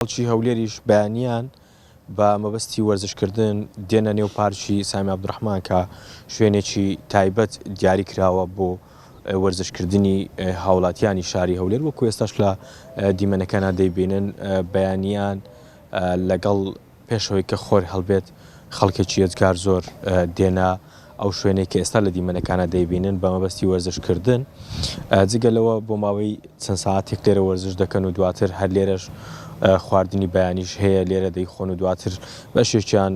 خەڵکی هەولێریش بەیانیان بە مەبەستی وەرزشکردن دێنە نێو پارکی سامی عەبدولڕەحمان کە شوێنێکی تایبەت دیاری کراوە بۆ وەرزشکردنی هاوڵاتیانی شاری هەولێر وەکو ئێستاش لە دیمەنەکەنا دەیبینن بەیانیان لەگەڵ پێش ئەوەی کە خۆر هەڵبێت خەڵکێکی ئێجگار زۆر دێنە ئەو شوێنەی کە ئێستا لە دیمەنەکانە دەیبینن بە مەبەستی وەرزش کردن جگە لەوە بۆ ماوەی چەند ساعتێک لێرە وەرزش دەکەن و دواتر هەر لێرەش خواردنی بەیانیش هەیە لێرە دەیخۆن و دواتر بەشێکیان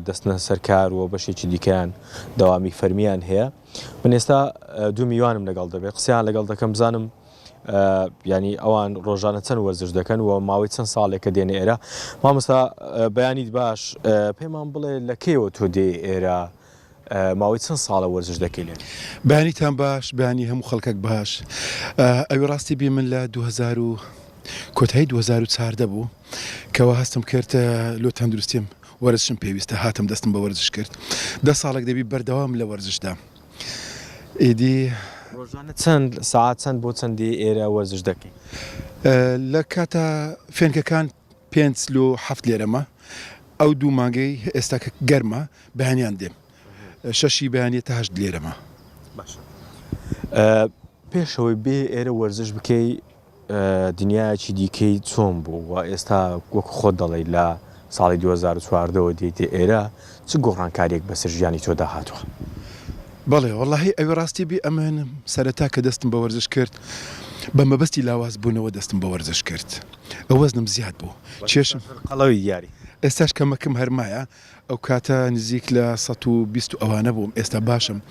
دەستنە سەرکار و بەشێکی دیکەیان دەوامی فەرمیان هەیە من ئێستا دوو میوانم لەگەڵ دەبێت قسەیان لەگەڵ دەکەم بزانم یانی ئەوان ڕۆژانە چەند وەرزش دەکەن و ماوەی چەند ساڵێکە دێنە ئێرە مامۆستا بەیانیت باش پێمان بڵێ لە کەیەوە تۆ دێ ئێرە ماوەی چەند ساڵە وەرزش دەکەی لێرە؟ بەیانیتان باش بەیانی هەموو خەڵکەک باش ئەوی ڕاستی بی من لە 2000 و کۆتایی 2014 بوو کەوا هەستم کرد لۆ تەندروستیم وەرزشم پێویستە هاتم دەستم بە وەرزش کرد دە ساڵێک دەبی بەردەوام لە وەرزشدا ئیدی. ڕۆژانە چەند سەعات چەند بۆ چەند دێی ئێرە وەرزش دەکەی؟ لە کاتە فێنکەکان پێنج لۆ حەفت لێرەمە ئەو دوو مانگەی ئێستا کە گەرمە بەیانیان دێم شەشی بەیانیە تا هەشت لێرەمە. باشە پێش ئەوەی بێی ئێرە وەرزش بکەی دنیایەکی دیکەی چۆن بوو و ئێستا وەک خۆت دەڵێی لە ساڵی 2014 وە دێیتە ئێرە چ گۆڕانکاریەک بەسەر ژیانی تۆدا هاتووە؟ بەڵێ وەڵاهی ئەوی ڕاستی بی ئەمن سەرەتا کە دەستم بە وەرزش کرد بە مەبەستی لاواز بوونەوە دەستم بە وەرزش کرد وەزنم زیاد بوو کێشم قەڵەوی دیاری. ئێستاش کەمەکم هەر مایە ئەو کاتە نزیک لە 120 و ئەوانە بووم ئێستا باشم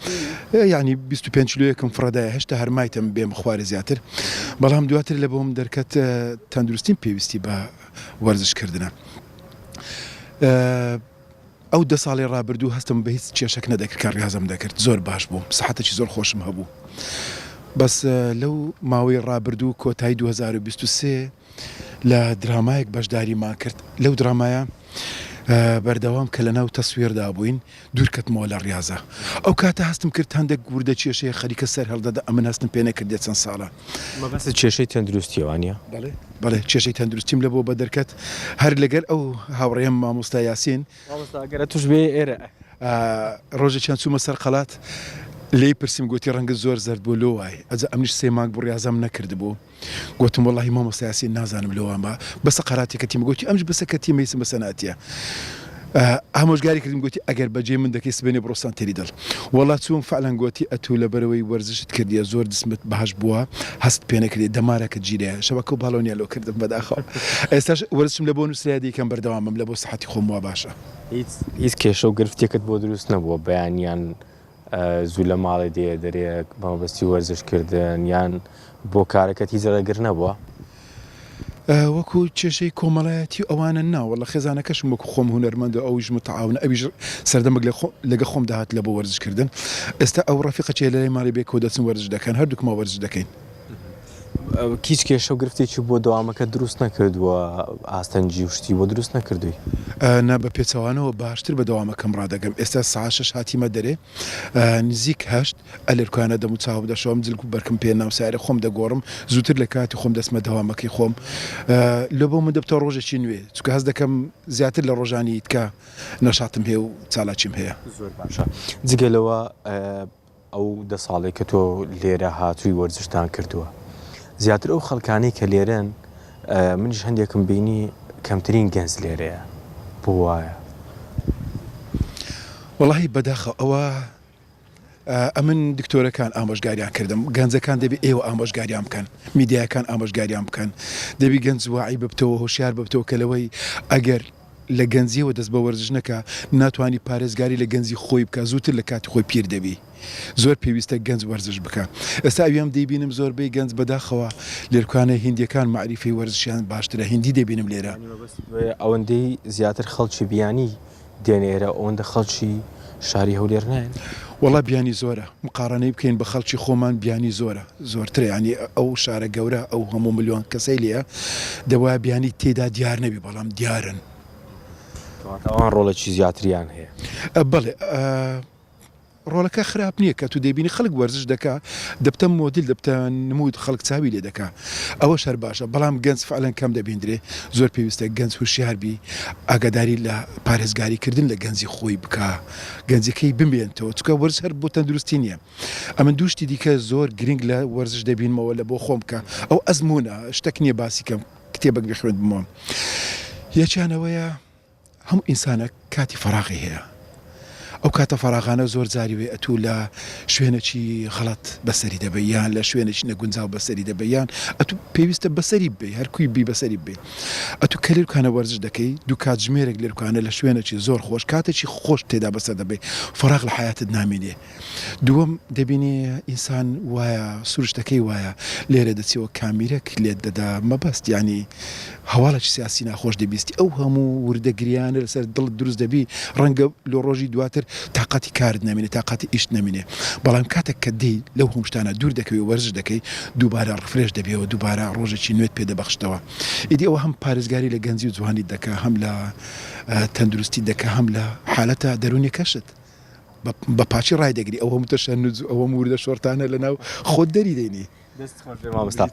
یعنی 25 کیلۆیەکم فڕەدایە هێشتا هەر مایتم بێم خوارێ زیاتر بەڵام دواتر لە بۆم دەرکەت تەندروستیم پێویستی بە وەرزش کردنە ئەو دە ساڵی ڕابردوو هەستم بە هیچ کێشەک نەدەکرد کە ڕیازەم دەکرد زۆر باش بووم سەحەتێکی زۆر خۆشم هەبوو بەس لەو ماوەی ڕابردوو کۆتایی 2023 لە درامایەک بەشداریمان کرد لەو درامایە بەردەوام کە لەناو تەسویردا بووین دوور کەتمەوە لە ڕیازە ئەو کاتە هەستم کرد هەندێک وردە کێشەیە خەریکە سەر هەڵدەدا ئەمن هەستم پێ نەکردێ چەند ساڵە. مەبەستت کێشەی تەندروستیە وانیە؟ بەڵێ بەڵێ کێشەی تەندروستیم لە بۆ بەدەرکەت هەر لەگەر ئەو هاوڕێیەم مامۆستا یاسین. مامۆستا ئەگەر ئەتوش بێیە ئێرە. ڕۆژێکیان چوومە سەر قەڵات لێی پرسیم گۆتی ڕەنگت زۆر زەرد بوو لۆ وای؟ ئەجا ئەمنیش سێ مانگ بوو ڕیازەم نەکردبوو. گۆتم وەڵاهی مامۆستا یاسین نازانم لۆ وام بە بەسە قەراتێ کەتیمە گۆتی ئەمش بەسە کەتیمە هیچم بەسە ناتیە ئامۆژگاری کردم گۆتی ئەگەر بەجێ من دەکەی سبەینێ بڕۆ سەنتەری دڵ وەڵا چووم فعلەن گۆتی ئەتوو لەبەرەوەی وەرزشت کردیە زۆر جسمت باش بووە هەست پێ نەکردی دەمارەکەت گیرایە شەبەکە و باڵۆنیان لۆ کردم بەداخەوە ئێستاش وەرزشم لەبۆ نووسرایە دەیکەم بەردەوامم لەبۆ سەحەتی خۆم وا باشە. هیچ هیچ کێشە و گرفتێکت بۆ دروست نەبووە بەیانیان زوو لە ماڵێ دێیە دەرێ بە مەبەستی وەرزش کردن یان بۆ کارەکەت هیچ ڕێگر نەبووە؟ وەکو کێشەی کۆمەڵایەتی و ئەوانە نا وەڵا خێزانەکەشم وەکو خۆم هونەرمەندە ئەویش متعاونە ئەویش سەردەمێک لەگە خۆم دەهات لە بۆ وەرزش کردن ئێستا ئەو ڕەفیقەچێ لەلای ماڵی بێکەوە دەچن وەرزش دەکەن هەردووکمان وەرزش دەکەین. هیچ کێشە و گرفتێکی بۆ دەوامەکەت دروست نەکردووە ئاستەنگی و شتی بۆ دروست نەکردووی؟ نا بە پێچەوانەوە باشتر بە دەوامەکەم ڕادەگەم ئێستا سەعات شەش هاتیمە دەرێ نزیک هەشت ئەلەرکانە دەم و چاوم دەشۆم جلک و بەرکم پێ ناو سەیارەی خۆم دەگۆڕم زووتر لە کاتی خۆم دەچمە دەوامەکەی خۆم لۆ بۆ من دەبتە ڕۆژێکی نوێ چونکە هەست دەکەم زیاتر لە ڕۆژانی دیکە نەشاتم هەیە و چالاکیم هەیە. زۆر باشە جگە لەوە ئەو دە ساڵەی کە تۆ لێرە هاتووی وەرزشتان کردووە زیاتر ئەو خەڵکانەی کە لێرەن منیش هەندێکم بینی کەمترین گەنج لێرەیە بۆ وایە؟ وەڵاهی بەداخەوە ئەوە ئەمن دکتۆرەکان ئامۆژگاریان کردم گەنجەکان دەبی ئێوە ئامۆژگاریان بکەن میدیایەکان ئامۆژگاریان بکەن دەبی گەنج واعی ببتەوە هۆشیار ببتەوە کە لەوەی ئەگەر لە گەنجیەوە دەست بە وەرزش نەکا ناتوانی پارێزگاری لە گەنجی خۆی بکا زووتر لە کاتی خۆی پیر دەبی زۆر پێویستە گەنج وەرزش بکا ئێستا ئەویەم دەیبینم زۆربەی گەنج بەداخەوە لێرکانە هیندیەکان مەعریفەی وەرزشیان باشترە هیندی دەبینم لێرە. یانی مەبەستت ئەوەیە ئەوەندەی زیاتر خەڵکی بیانی دێن ئێرە ئەوەندە خەڵکی شاری هەولێر نایەن؟ وەڵا بیانی زۆرە مقاڕەنەی بکەین بە خەڵکی خۆمان بیانی زۆرە زۆرترە یانی ئەو شارە گەورە ئەو هەموو ملیۆن کەسەی لێیە دەبوایە بیانی تێیدا دیار نەبی بەڵام دیارن. کەواتە ئەوان ڕۆڵێکی زیاتریان هەیە. بەڵێ. ڕۆڵەکە خراپ نییە کە تو دەیبینی خەڵک وەرزش دەکا دەبتە مۆدیل دەبتە نموود خەڵک چاوی لێ دەکا ئەوەش هەر باشە بەڵام گەنج فعلەن کەم دەبیندرێ زۆر پێویستە گەنج هوشیار بی ئاگاداری لە پارێزگاری کردن لە گەنجی خۆی بکا گەنجەکەی بمێنتەوە چونکە وەرزش هەر بۆ تەندروستی نییە ئەمن دوو شتی دیکە زۆر گرنگ لە وەرزش دەبینمەوە لە بۆ خۆم کە ئەو ئەزموونە شتەک نییە باسی کەم کتێبەک بخوێندمەوە یەکیان ئەوەیە هەموو ئینسانەک کاتی فەراغی هەیە ئەو کاتە فەراغانە زۆر جاری وێ ئەتوو لە شوێنێکی غەڵەت بەسەری دەبەی یان لە شوێنێکی نەگونجاو بەسەری دەبەی یان ئەتوو پێویستە بەسەری ببەی هەر کوی بی بەسەری ببەی ئەتوو کە لێرکانە وەرزش دەکەی دوو کاتژمێرێک لێرکانە لە شوێنێکی زۆر خۆش کاتێکی خۆش تێدا بەسەر دەبەی فەراغ لە حەیاتت نامینێ دووەم، دەبینی ئینسان وایە سروشتەکەی وایە لێرە دەچیەوە کامیرەک لێت دەدا مەبەست یانی هەواڵێکی سیاسی ناخۆش دەبیستی ئەو هەموو وردە گریانە لەسەر دڵت دروست دەبی ڕەنگە لۆ ڕۆژی دواتر تاقەتی کارت نەمینێ تاقەتی ئیشت نەمینێ بەڵام کاتێک کە دێی لەو هەموو شتانە دوور دەکەوی وەرزش دەکەی دووبارە refresh دەبیەوە دووبارە ڕۆژێکی نوێت پێ دەبەخشتەوە ئیدی ئەوە هەم پارێزگاری لە گەنجی و جوانیت دەکا هەم لە تەندروستیت دەکا هەم لە حالەتە دەروونیەکەشت. بە پاکی ڕایدەگری ئەو هەموو تەشەنوج و ئەو هەموو وردە شۆرتانە لەناو خۆت دەری دێنی. دەست خۆش بێ مامۆستا.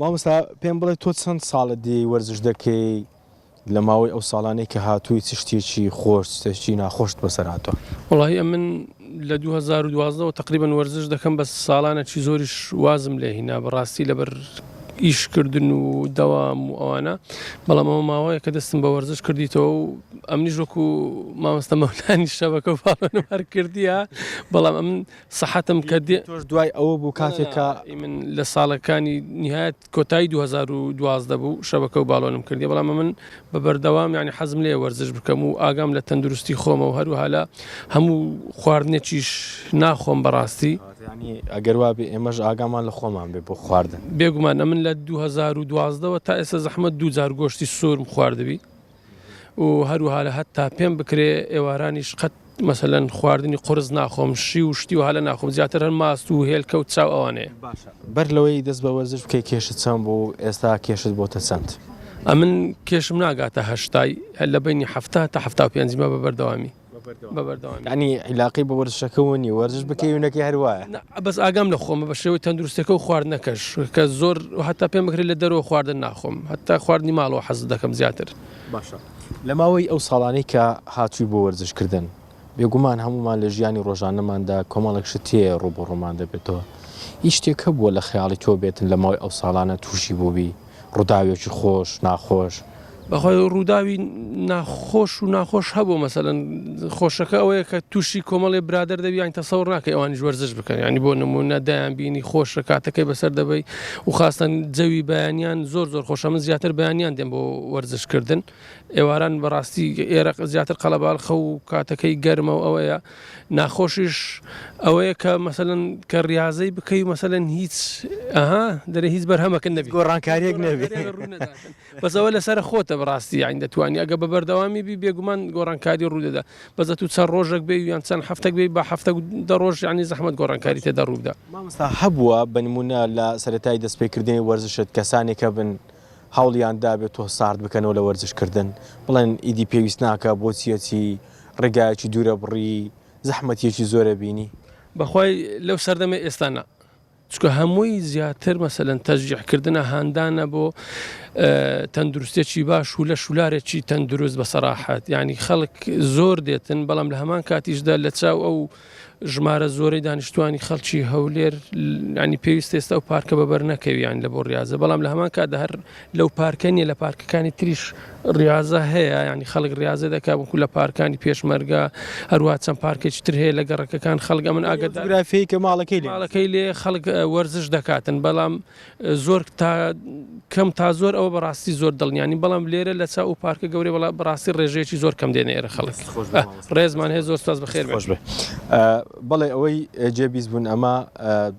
مامۆستا پێم بڵێ تۆ چەند ساڵە دێی وەرزش دەکەی لە ماوەی ئەو ساڵانەی کە هاتووی چ شتێکی خۆش شتێکی ناخۆشت بەسەر هاتووە؟ وەڵاهی ئەمن لە 2012 وە تەقریبەن وەرزش دەکەم بەس ساڵانێکی زۆریش وازم لێ هینا بەڕاستی لەبەر ئیش کردن و دەوام و ئەوانە بەڵام ئەوە ماوەیە کە دەستم بە وەرزش کردیتەوە و ئەمنیش وەکو مامۆستا مەولانی شەبەکە و باڵۆنم هەر کردیە بەڵام ئەمن سەحەتم کە دێ تۆش دوای ئەوە بوو کاتێک کە من لە ساڵەکانی نهایەت کۆتایی 2012 بوو شەبەکە و باڵۆنم کردی بەڵام من بە بەردەوام یانی حەزم لێیە وەرزش بکەم و ئاگام لە تەندروستی خۆمە و هەروەها لە هەموو خواردنێکیش ناخۆم بەڕاستی. یانی ئەگەر وابێ ئێمەش ئاگامان لە خۆمان بێ بۆ خواردن. بێگومان ئەمن لە 2012 وە تا ئێستا زەحمەت دوو جار گۆشتی سوورم خواردبی و هەروەها لە هەتا پێم بکرێ ئێوارانیش قەت مەسەلەن خواردنی قورس ناخۆم شی و شتی وەها لە ناخۆم زیاتر هەر ماست و هێلکە و چاو ئەوانەیە. باشە بەر لەوەی دەست بە وەرزش بکەی کێشت چەند بوو ئێستا کێشت بۆتە چەند؟ ئەمن کێشم ناگاتە هەشتای هەر لە بەینی حەفتا تا 75 مە بە بەردەوامی بە بەردەوامی. یانی عیلاقەی بە وەرزشەکەوە نیە وەرزش بکەی و نەکەی هەر وایە؟ نا بەس ئاگام لە خۆمە بە شێوەی تەندروستەکە و خواردنەکەش کە زۆر هەتا پێم بکرێت لە دەرەوە خواردن ناخۆم هەتا خواردنی ماڵەوە حەز دەکەم زیاتر. باشە لە ماوەی ئەو ساڵانەی کە هاتووی بۆ وەرزش کردن، بێگومان هەموومان لە ژیانی ڕۆژانەماندا کۆمەڵێک شت هەیە ڕووبەڕوومان دەبێتەوە، هیچ شتێک هەبووە لە خەیاڵی تۆ بێتن لە ماوەی ئەو ساڵانە تووشی بووبی، ڕووداوێکی خۆش، ناخۆش؟ بەخوای ڕووداوی ناخۆش و ناخۆش هەبوو مەسەلەن خۆشەکە ئەوەیە کە تووشی کۆمەڵێ برادەر دەبی یانی تەسەور ناکەی ئەوانیش وەرزش بکەن یانی بۆ نموونە دەیان بینی خۆشە کاتەکەی بەسەر دەبەی و خاستەن جەوی بەیانیان زۆر زۆر خۆشە من زیاتر بەیانیان دێم بۆ وەرزش کردن ئێواران بەڕاستی ئێرە زیاتر قەڵەباڵخە و کاتەکەی گەرمە و ئەوەیە ناخۆشیش ئەوەیە کە مەسەلەن کە ڕاضەی بکەی مەسەلەن هیچ ئەها دەرێ هیچ بەرهەمەکە نەبی گۆڕانکاریەک نەبێ بەس ئەوە لەسەر خۆتە بەڕاستی یانی دەتوانی ئەگە بە بەردەوامی بی بێگومان گۆڕانکاری ڕوودەدا بەس ئەتوو چەند ڕۆژێک بێ یان چەند هەفتەک بێ بە هەفتە دە ڕۆژ یانی زەحمەت گۆڕانکاری تێدا ڕووبدا. مامۆستا هەبووە بە نموونە لە سەرەتای دەستپێکردنی وەرزشت کەسانێک هەبن هەوڵیان دابێت تۆ سارد بکەنەوە لە وەرزش کردن بڵێن ئیدی پێویست ناکا بۆچیەتی ڕێگایەکی دوورە بڕی زەحمەتیەکی زۆرە بینی؟ بەخوای لەو سەردەمەی ئێستا نا چونکە هەمووی زیاتر مەسەلەن تەشجیع کردنە هاندانە بۆ تەندروستێکی باش و لەش و لارێکی تەندروست بە سەراحەت یعنی خەڵک زۆر دێتن بەڵام لە هەمان کاتیشدا لە چاو ئەو ژمارە زۆرەی دانیشتوانی خەڵکی هەولێر ینی پێویست ئێستا ئەو پارکە بەبەر نەکەویان لە بۆ ڕاضە بەڵام لە هەمان کاتدا هەر لەو پارکە نیە لە پارکەکانی تریش ڕاضە هەیە ینی خەڵک ڕاضە دەکا وەکو لە پارکانی پێشمەرگە هەروە چەند پارکێکی تر هەیە لە گەڕەکەکان خەڵک ئەمن ئاگادار جوگرافیای کە ماڵەکەی لێ ماڵەکەی لێ خەڵک وەرزش دەکاتن بەڵام زۆر تا کەم تا زۆر ئەوە بەڕاستی زۆر دڵنیانی بەڵام لێرە لە چاو و پارکە گەورەی بەڵام بەڕاستی ڕێژەیەکی زۆر کەم دێنە ئێرە خەڵک ڕێزمان هەیە زۆر سپاس بەخێر خۆش بێ بەڵێ ئەوەی جێبیست بوون ئەمە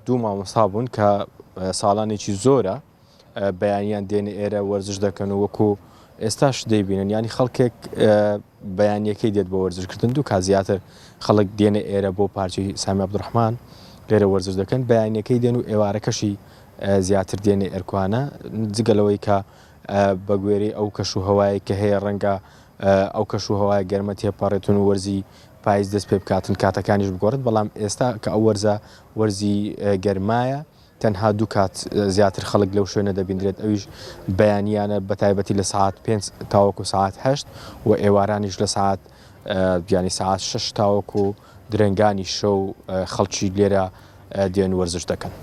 دوو مامۆستا بوون کە ساڵانێکی زۆرە بەیانیان دێنە ئێرە وەرزش دەکەن و وەکو ئێستاش دەیبینن یانی خەڵکێک بەیانیەکەی دێت بۆ وەرزشکردن دوو کات زیاتر خەڵک دێنە ئێرە بۆ پارکی سامی عەبدولڕەحمان لێرە وەرزش دەکەن بەیانیەکەی دێن و ئێوارەکەشی زیاتر دێنە ئێرکوانە جگە لەوەی کە بە گوێرەی ئەو کەش و هەوایە کە هەیە ڕەنگە ئەو کەش و هەوای گەرمە تێپەڕێتون و وەرزی. پایز دەست پێ بکاتن کاتەکانیش بگۆڕێت بەڵام ئێستا کە ئەو وەرزە وەرزی گەرمایە تەنها دوو کات زیاتر خەڵک لەو شوێنە دەبیندرێت ئەویش بەیانیانە بە تایبەتی لە سەعات پێنج تاوەکو سەعات هەشت و ئێوارانیش لە سەعات یانی سەعات شەش تاوەکو درەنگانی شەو خەڵکی لێرە دێن وەرزش دەکەن.